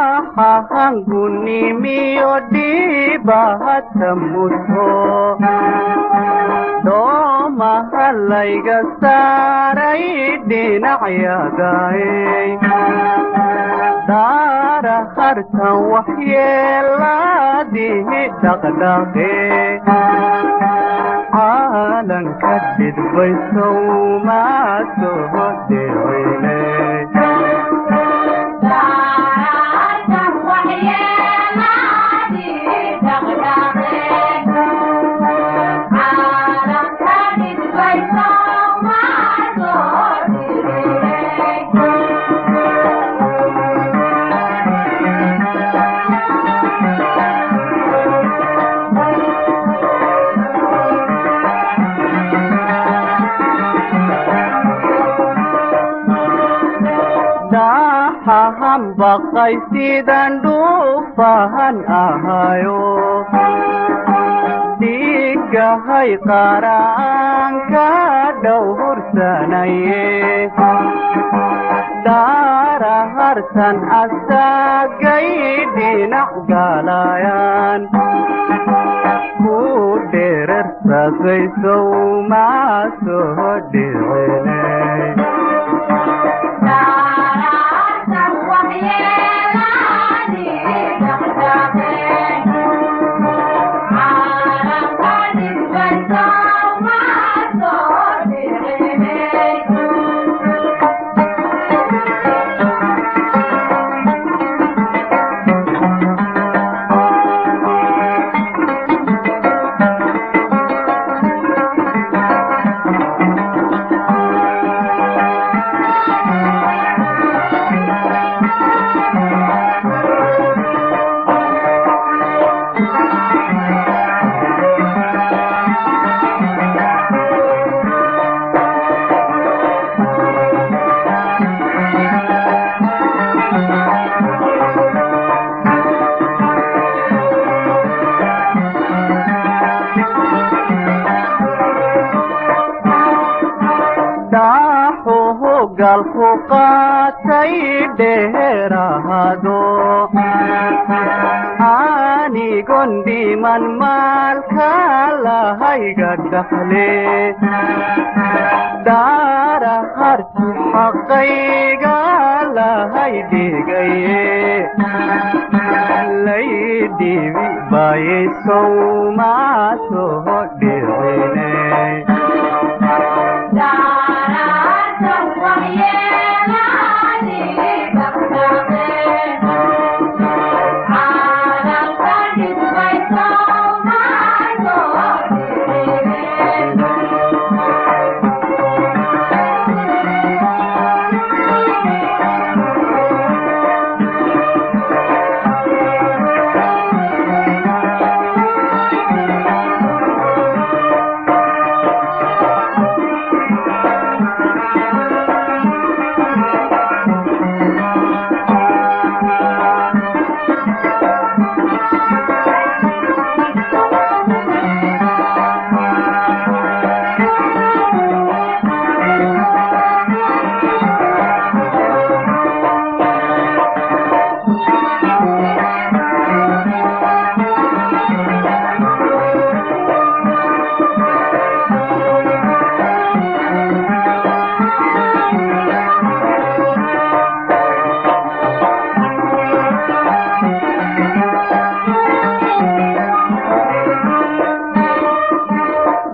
Dahan gunimiyo dhibahata muto doomaha layga saaray dhinacyadaay daara hartan waxyeelaadihi dhaqdhaqe caalanka dhidbaysow maa soo dhicine. Dahan baqay sidan dhuufahan ahayo dhigahay qaraanka dhowrsanaye daara hartan asagay dhinac galayaan ku dherersasaysow maa soo dhicine. Galku qaatay dheeraado anigon dhiman maalka lahayga dhaxle daara harti xaqayga lahay dhigaye laydhibi baayaysow maa soo dhicine.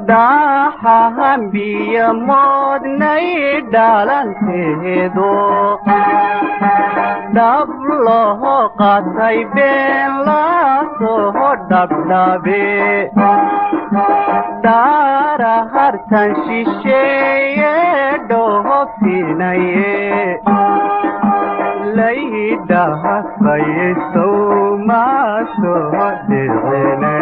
Dahan biyo moodnay dhalanteedo dhab loo qaatay been la soo dhabdhabe daara hartan shisheeye dhoofinaye laydhahafayesow maa soo dhicine.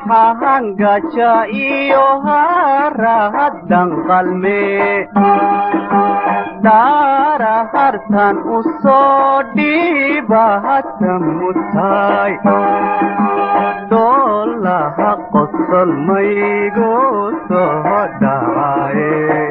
Dhaxahangaja iyo harahadan qalme daara hartan u soo dhiibahata mutaay doolaha qosol maygu soo dhacaye.